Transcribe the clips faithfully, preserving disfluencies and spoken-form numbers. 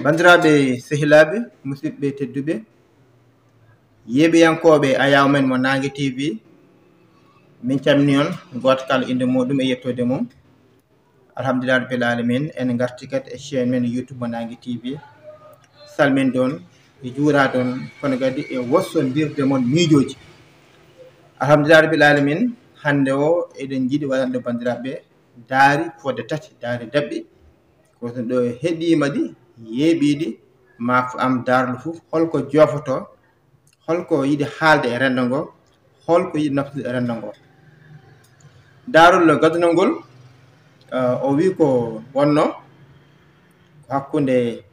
Banndiraaɓe sehilaaɓe, musidɓe tedduɓe, yeeɓiyankooɓe ayaawo men mo Naange T V, min calmini on, gooto kala innde muuɗum e yettoode mum. Alhamdulillahi Rabbil Alamin, en ngarti kadi e chaîne men YouTube mo Naange T V. Salminde on, e juuraade on, kono kadi e wossondirde mon miijooji. Alhamdulillahi Rabbil Alamin, hannde o eɗen njiɗi waɗande banndiraaɓe daari fodde tati, daari daɓɓi. Ko ɗo heɗiima ɗi, yeeɓii ɗi, ma am daarol fof, holko joofotoo, holko yiɗi haalde e renndo ngo, holko yiɗi naftude e renndo ngo. Daarol gadunol ngol, eh, o wi ko wonno ko hakkunde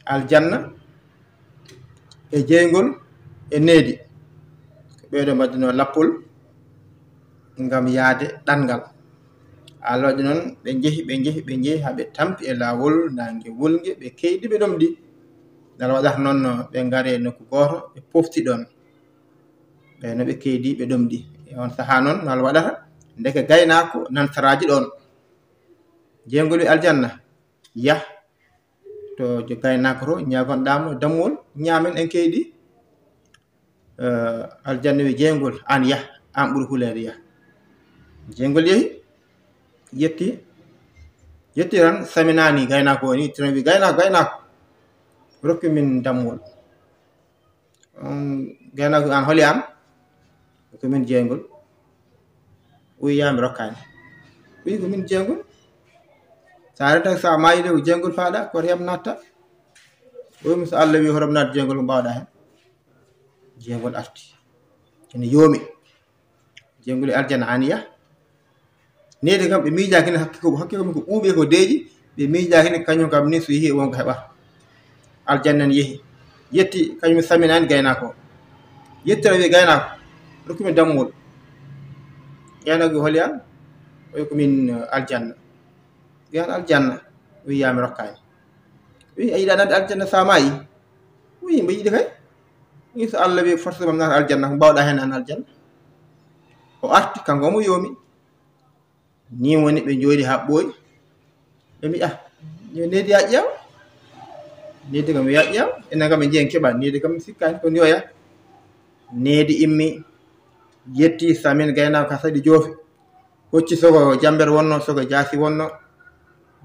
aljanna e jeyngol e needi. Ko ɓeeɗo mbaɗduno lappol ngam yaade ɗanngal. Alaa waɗi noon, ɓe njehi, ɓe njehi, ɓe njehi, haa ɓe tampi e laawol, naange wulnge, ɓe keydi, ɓe ɗomɗi. Ngal waɗata noon, no ɓe ngari e nokku gooto, ɓe pofti ɗoon. Ɓe no ɓe keydi, ɓe ɗomɗi. E oon sahaa noon, no Alla waɗata, ndeke gaynaako nan saraaji ɗoon. Jeyngol wi aljanna, yah to gaynaako to, ñaagonɗaa mo dammuwol, ñaamen en keydi. Eh, aljanna wi jeyngol, aan yah, aan ɓuri huleede, yah. Jeyngol yehi, yetti, yetti tan, saminaani gaynaako o ni, tan wi gaynaako, gaynaako, rokku min dammuwol. On gaynaako, aan holi aan? Ko min jeyngol. Wi yaa mi rokkaani. Wi ko min jeyngol. So a rentata, so a maayii de, ko jeyngol faaɗa, ko hoto heɓ naatta. O wi mo, so Alla wi hoto mi naat jeyngol, ko mbaawɗaa heen? Jeyngol arti. Ene yoomi. Jeyngol wi aljanna, aan yah. Needi kam ɓe miijaaki ne, hakke ko, hakke ko min ko ɓuuɓi ko deeƴi, ɓe miijaaki ne, kañum kam ni so yehi wonko heɓata. Aljanna ne yehi. Yetti, kañum saminaani gaynaako o. Yettira wi gaynaako, rokku min dammuwol. Gaynaako wi holi aan? O wi ko min, eh, aljanna. Wi aan aljanna? Wi yaa mi rokkaani. Wi a yiɗaa naatde aljanna so a maayii? Wi mbo yiɗi kay. Wi so Alla wi forcément naata aljanna, ko mbaawɗaa heen aan aljanna? O arti, kanko omo yoomi. Nii woni ɓe njooɗi haa ɓooyi. Ɓe mbiya, "Ah, yo needi yaa ƴeewa. Needi kam yaa ƴeewa. Enen kam ɓe njeyen keɓa. Needi kam mi sikkaani, kono yo yah." Needi immi, yetti, samin gaynaako ka saɗi joofi. Hocci soko jammbere wonno, soko jaasi wonno.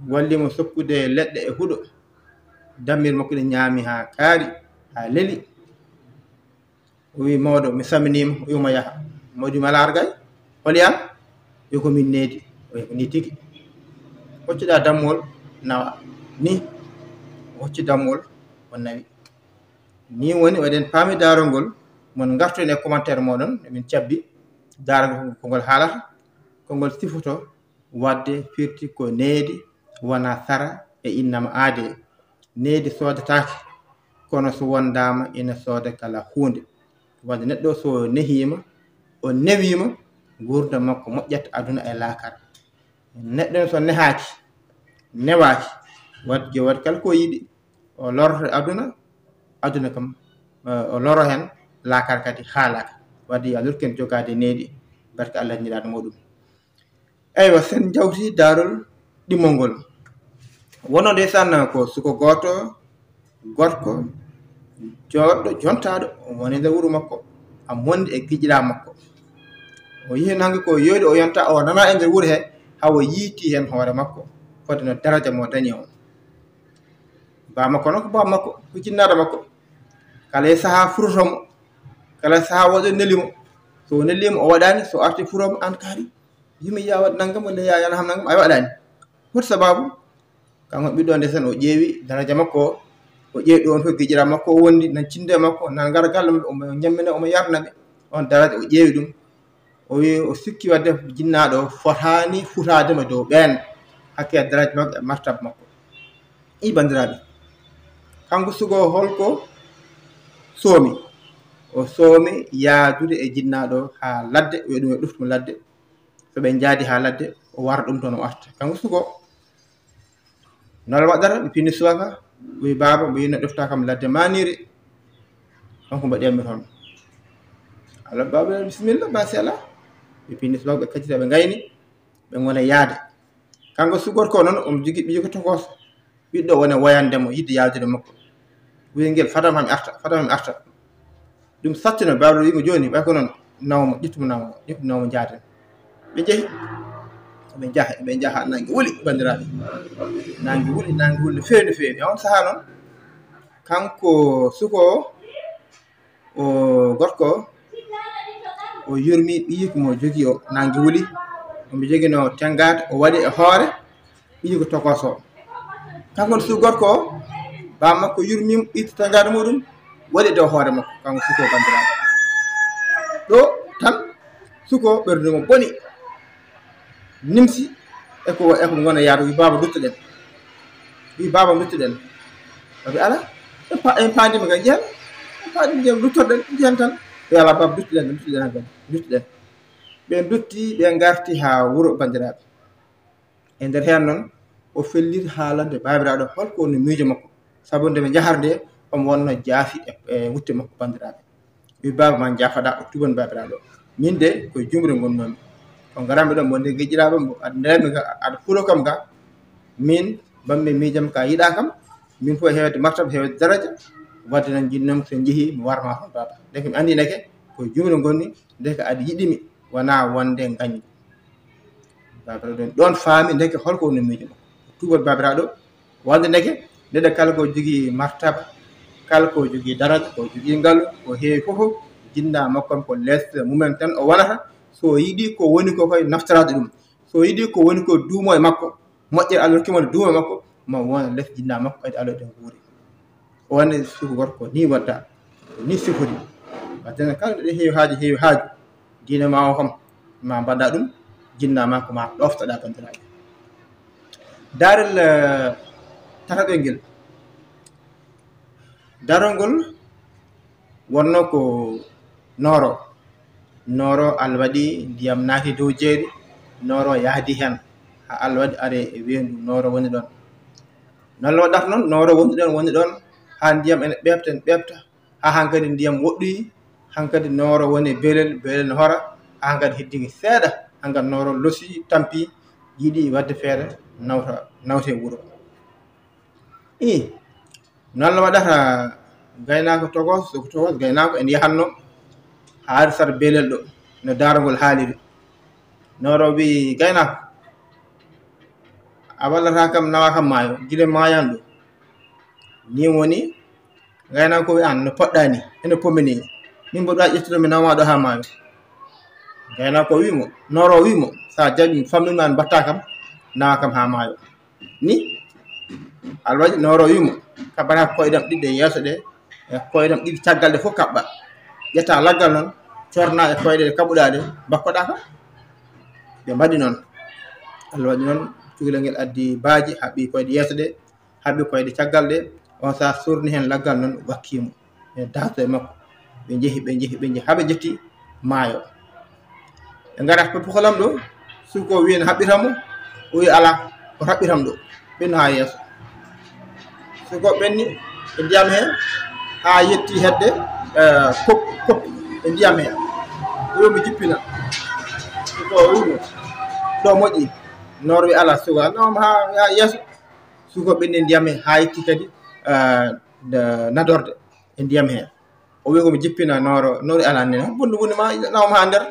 Walli mo sokkude leɗɗe e huɗo. Dammir makko ɗe ñaami haa kaari, haa leli. O wi, "Mawɗo, mi salminiima." O wi mo, "Yaha." Mawɗo wi mo, "Alaa argay. Holi aan?" Wi ko min needi. O wi ko nii tigi. Hoccuɗaa dammuwol nawa. Ni hocci dammuwol o nawi. Nii woni oɗen paami daarol ngol. Mon ngartu en e commentaire mooɗon. Emin cabbi daarol ngol ko ngol haalata, ko ngol sifoto. Waɗde firti ko needi wonaa sara e innama aadee. Needi soodataake, kono so wondaama ina sooda kala huunde. Waɗde neɗɗo so nehiima, o newiima, nguurndam makko moƴƴat aduna e laakara. Neɗɗo so nehaaki, newaaki, waɗde yo waɗ kala ko yiɗi, o lorto e aduna, aduna kam, eh, o loro heen, laakara kadi haalaaka. Waɗde yo Allah rokku en jogaade needi, barke Allah nulaaɗo muɗum. Eywa, sen jawti daarol ɗimmol ngol. Wonno ndeysaan ko suko gooto, gorko, jooɗɗo, jontaaɗo, woni nder wuro makko, a wondi e giƴiraawo makko. O yihi nannge ko yooɗi, o yonta, o nana e nder wuro he, haa o yiiti heen hoore makko, fodde no daraja mo dañi on. Baa makko noon ko baa makko, ko jinnaaɗo makko. Kala e sahaa furoto mo, kala e sahaa waɗo neli mo. So o neli mo, o waɗaani, so arti furo mo, aan kaari. Yumi yaa waɗ nanngam, walla yaa yana ham nanngam, a waɗaani. Hol sabaabu? Kanko ɓiɗɗo ndeysaan, o ƴeewi daraja makko o, o ƴeewi ɗo on fof giƴiraawo makko o wondi, nan cinnde makko, nan ngara galle mum, omo ñammina, omo yarna ɓe. On daraja o ƴeewi ɗum. O wi, o sikki waɗde jinnaaɗo o fotaani futaade mo dow ɓeen, hakke daraja makko e martaba makko. I banndiraaɓe, kanko sugo o holko soomi? O soomi yaadude e jinnaaɗo o haa ladde, o wiya ɗum yo ɗoftu mo ladde. So ɓe njaadi haa ladde, o wara ɗum toon, o arta. Kanko sugo o, no waɗata? Ɓe pinni subaka, o wi, "Baaba, mbo yinno ɗofta kam ladde Maaniire." Kanko mbaɗi mi toon. Ala, baaba, bisimilla, ba sela. Ɓe pinni subaka, ɓe kaccita, ɓe ngayni, ɓe ngona yaade. Kanko sugorko noon, omo jogii ɓiyiiko tokooso. Ɓiɗɗo wona woyande mo, yiɗde yaltude makko. Wiyi ngel, "Fadam ham arta, fadam ham arta." Ɗum sattino, baaba wiyi mo, "Jooni, ɓay ko noon, nawmo, ƴettu mo, nawmo, ƴettu nawmo, njaaden." Ɓe njehi, ɓe njaha, ɓe njaha, nange wuli, banndiraaɓe. Nange wuli, nange wuli, no feewi, no feewi. E on sahaa noon, kanko suko o, o gorko o, o yurmi ɓiyiiko mo jogii o, nange wuli. Omo joginoo tenngaade, o waɗi e hoore ɓiyiiko tokooso o. Kanko ne suko gorko o, baaba makko yurmiima, itti tenngaade muɗum, waɗi dow hoore makko, kanko suko o, banndiraaɓe. Ɗo tan, suko o ɓernde mum boni, nimsi, e ko, e ko ngona yaade, wi, "Baaba, nduttoɗen." Wi, "Baaba, nduttoɗen." O wi, "Alaa, en pa-, en paandiima kay, njehen. En paandiima, njehen, nduttoɗen, njehen tan." Wi, "Alaa, baaba, nduttoɗen, nduttoɗen hankadi, nduttoɗen." Ɓe ndutti, ɓe ngarti haa wuro, banndiraaɓe. E nder heen noon, o felliti haalande baabiraaɗo hol ko woni miijo makko. Sabu nde ɓe njahar nde, omo wonno jaafi e, e wutte makko, banndiraaɓe. Wi, "Baaba, ma njaafaɗa, o tuuban baabiraaɗo. Min de, ko e jumre ngonnoomi. Ko ngaranmi ɗo, mo nde ngejjiraaɓe, mo aɗa ndarmi ga, aɗa hulo kam ga. Min, bammi miijam ka yiɗaa kam. Min fof heewde martaba, heewde daraja. Wadde noon njinnoomi so njehii, mi warma toon, baaba. Ndeke mi anndi ndeke, ko e jumre ngonni, ndeke aɗa yiɗi mi, wonaa wonde ngañgu." Baabiraaɗo ɗon, ɗon faami ndeke hol ko woni miijo makko. Tuuban baabiraaɗo, wonde ndeke neɗɗo kala ko jogii martaba, kala ko jogii daraja, ko jogii ngalu, ko heewi fof, jinnaa makko on ko lees mumen tan o wonata. So yiɗi ko woni ko koye naftoraade ɗum, so yiɗi ko woni ko duumo e makko, moƴƴere Allah rokki mo nde duumo e makko, ma wona lees jinnaa makko, kadi Allah ɗen nguuri. O wonde suka gorko ko ni wadda, ko ni sifori. Wadde noon kala ɗo heewi haaju, heewi haaju, diine ma o kam, ma mbaɗa ɗum, jinnaa ma ko ma ɗoftoɗa, banndiraaɓe. Daarel, eh, tataɓel ngel. Darol ngol wonno ko nooro. Nooro, Allah waɗi ndiyam naati dow jeeri, nooro yahdi heen, haa Allah waɗi are e weendu, nooro woni ɗoon. Noon Allah waɗata noon, nooro woni ɗoon, woni ɗoon, haa ndiyam ene ɓeeɓta, ene ɓeeɓta, haa hankadi ndiyam woɗɗoyi, hankadi nooro woni belel, belel no hora, haa hankadi heddii seeɗa, hankadi nooro losi, tampi, yiɗi waɗde feere, nawta, nawte wuro. Ii, noon Allah waɗata gaynaako tokos, ko tokos gaynaako en yahatno haa ari sara belel ɗo, no daaragol haaliri. Nooro wi gaynaako, "A wallata kam, nawa kam maayo, gila maayan ɗo." Ni woni gaynaako wi, "Aan no poɗɗa ni, ene pommi ni. Min mboɗo wawi ƴettude mi nawa ɗo haa maayo." Gaynaako wi mo, nooro wi mo, "Sa jaɓi, fammin ma, mbatta kam, nawa kam haa maayo." Ni Allah waɗi nooro wi mo, "Kaɓɓata koyɗam ɗiɗi e yeeso ɗe, e koyɗam ɗiɗi caggal ɗe fof kaɓɓa. Ƴetta laggal noon, corna e koyɗe ɗe kaɓɓuɗa ɗe, mbakkoɗa kam." Ɓe mbaɗi noon. Allah waɗi noon, cukalel ngel addi baaji, haɓɓi koyɗe yeeso ɗe, haɓɓi koyɗe caggal ɗe, on sahaa surni heen laggal noon, wakki mo. Ɓe darto e makko, ɓe njehi, ɓe njehi, ɓe njehi, haa ɓe njetti maayo. Ɓe ngara ko pukalam ɗo, suko o wiyi no haɓɓita mo, o wiyi alaa, o haɓɓitam ɗo, ɓenni haa yeeso. Suko o ɓenni e ndiyam heen, haa yetti hedde, eh, kop-, koppi e ndiyam heen. O wiyi mo jippina. Suko o wiyi mo, "Ɗo moƴƴi." Nooro wi alaa, suko o nawama haa, haa yeeso. Suko o ɓenni e ndiyam heen, haa yetti kadi, eh, nadorde e ndiyam heen. O wiyi ko mi jippina nooro, nooro alaa nene. Bundu bundu ma nawma haa nder.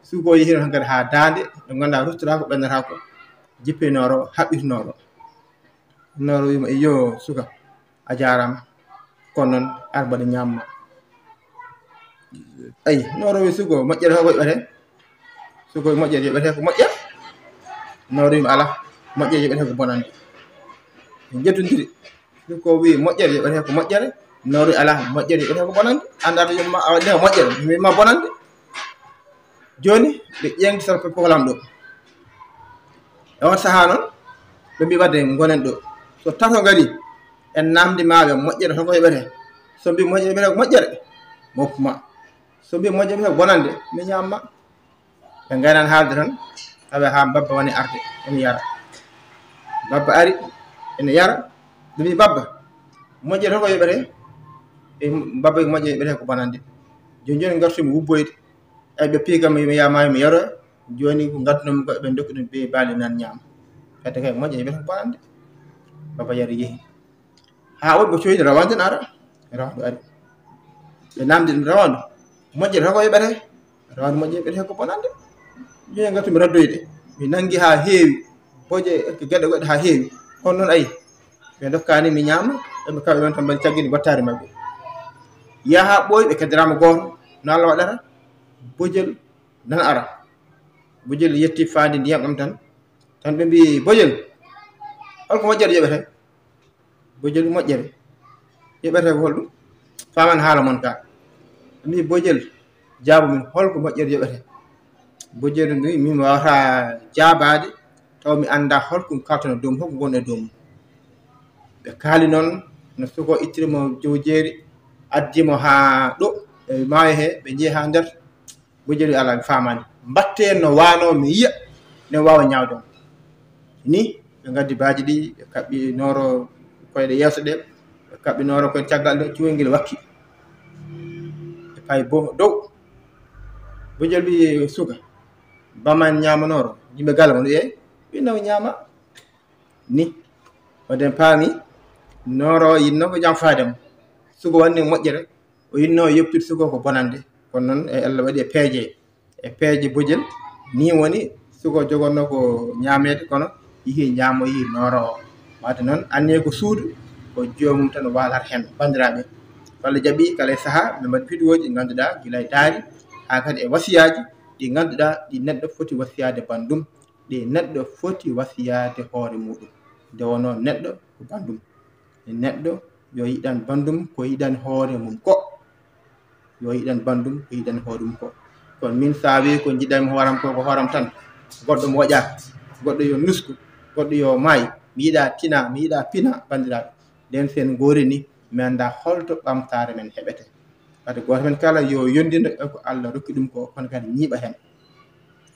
Suko o yehi noon hankadi haa daande, ɗo ngannduɗaa ruttotaako, ɓennataako. Jippi nooro, haɓɓiti nooro. Nooro wiyi mo, "Iyo, suka, a jaaraama. Kono noon, ar mbaɗa ñaamma." Ayi, nooro wiyi suko, moƴƴere ko yoɓete. Suko moƴƴere yoɓete ko moƴƴere. Nooro wiyi mo, "Alaa, moƴƴere yoɓete ko bonande." Ɓe njettondiri. Suko o wiyi moƴƴere yoɓete ko moƴƴere, nooro alaa, moƴƴere yoɓete ko bonande. Anndaa ɗo yumma a waɗi ko moƴƴere, mi ma bonande. Jooni ɓe ƴeeŋti sarko poklam ɗo. E on sahaa noon, ɓe mbii wadde ngonen ɗo. So tato ngari, en naamndi ma ɓe moƴƴere hol ko yoɓete. So mbii moƴƴere yoɓete ko moƴƴere, mi hokku ma. So mbii moƴƴere yoɓete ko bonande, mi ñaam ma. Ɓe ngaynaani haalde tan, tawi haa Babba woni arde, ene yara. Babba ari, ene yara. Ɓe mbii, "Babba, moƴƴere hol ko yoɓete?" Ɓe, Babba wi, "Moƴƴere yoɓete ko bonande." Jooni, jooni ngartumi wubboyde. Eyi, ɓe piyi kam, mi yaha maayo, mi yaroya. Jooni ko ngaddunomi ko ɓe ndokki ɗum ɓe baali nan ñaama. Kadi kay, moƴƴere yoɓete ko bonande. Baba Yero yehi. Haa woni mo coyni rawaandu no ara. Rawaandu ari. Ɓe namdi ɗum rawaandu. Moƴƴere tan ko yoɓete. Rawaandu moƴƴere yoɓete ko bonande. Jooni ngattu mi raddoyde. Mi nangi haa heewi. Boje e geɗe goɗɗe haa heewi. On noon ayi. Ɓe ndokkaani mi ñaama. Ɓe kamɓe men tan mbaɗi caggini wattaari maɓɓe. Yaha ɓooyi ɓe keddaraama gooto. No Allah waɗata. Bojel nan ara. Bojel yetti faandi ndiyam ɗam tan. Tan ɓe mbi Bojel. Holko moƴƴere yoɓete? Bojel moƴƴere yoɓete ko holɗum? Faman haala mon ka. Ɓe mbi Bojel jaabu min holko moƴƴere yoɓete? Bojel mbi min wawata jaabaade taw mi annda holko kaltano dow mum, holko gon e dow mum. Ɓe kaali noon no suko ittiri mo jowjeeri, addi mo haa ɗo e maayo he, ɓe njehi haa nder. Bojel wi alaa mi faamaani. Mbatte no waano mi yiya ne waawa ñaawde mo. Ni ɓe ngaddi baaji ɗi, ɓe kaɓɓi nooro koyɗe yeeso ɗe, ɓe kaɓɓi nooro koyɗe caggal ɗe, cuwel ngel wakki. Ɓe payi bo dow. Bojel wi suka, baman ñaama nooro, yimɓe gala mo no ƴeewi, wi naw ñaama. Ni waɗen paami nooro yinno ko jam faade mo. Suka wanni moƴƴere, o yinno yoptude suka ko bonande. Kono noon e Allah waɗi e peeje, e peeje Bojel. Ni woni suka jogonno ko ñaameede, kono yihi ñaamo, yihi nooro o. Waade noon anniye ko suudu, ko joomum tan waalat heen. Banndiraaɓe, so Allah jaɓi kala e sahaa ɓe mbaɗi vidéoji ɗi ngannduɗaa gila e daari haa kadi e wasiyaaji ɗi ngannduɗaa ɗi neɗɗo foti wasiyaade banndum, ɗi neɗɗo foti wasiyaade hoore muɗum. Nde wonoo neɗɗo ko banndum. Neɗɗo yo yiɗan banndum ko yiɗan hoore mum ko. Yo yiɗan banndum ko yiɗan hoore mum ko. Kono min so a wii ko njiɗanmi hooram ko, ko hooram tan. Goɗɗo mo waƴaaka, goɗɗo yo nusku, goɗɗo yo maay. Mi yiɗa tina, mi yiɗa pina, banndiraaɓe. Nden sen goori ni, mi annda holto ɓamtaare men heɓete. Kadi gooto men kala yo yondino e ko Allah rokki ɗum ko, kono kadi ñiiɓa heen.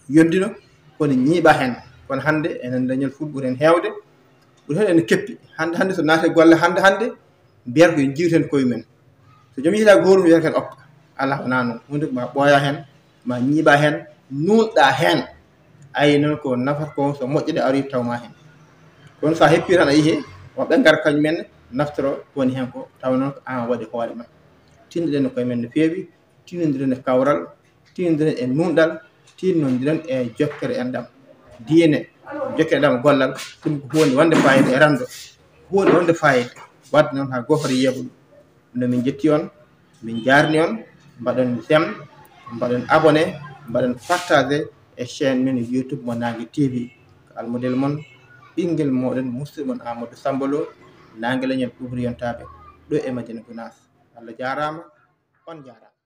Yondino, kono ñiiɓa heen. Kono hannde enen dañol ful ɓuri heen heewde, ɓuri heen ene keppi. Hannde, hannde so naate golle hannde, hannde mbiyata ko en jiwten koye men. So joom yiɗa goorum wiyata kadi okka. Alaa, wonaa noon. Huunde ko ma ɓooya heen, ma ñiiɓa heen, nuunɗa heen. Ayi noon ko nafata ko so moƴƴude aroyi taw ma heen. Kono so a heppi tan a yihe, wonɓe ngara kañum en naftoro ko woni heen ko, taw noon ko aan waɗi hoore ma. Tinnoɗen koye men no feewi, tinnondiren e kawral, tinnondiren e nuunɗal, tinnondiren e jokkere enɗam. Diine, jokkere enɗam gollal, ɗum ko huunde wonde fayida e renndo, huunde wonde fayida. Waɗde noon haa gooto yeeɓa ɗum. No min njetti on, min njaarni on, mbaɗon j'aime, mbaɗon abonné, mbaɗon partagé e chaîne men YouTube mo Naange T V. Ko almudel mon, ɓinngel mooɗon, musidɗo mon Amadou Samba Lo, Naange Leñol Ouvrier Yontaaɓe, ɗo e Madina Gounass. Allah jaaraama, on njaaraama.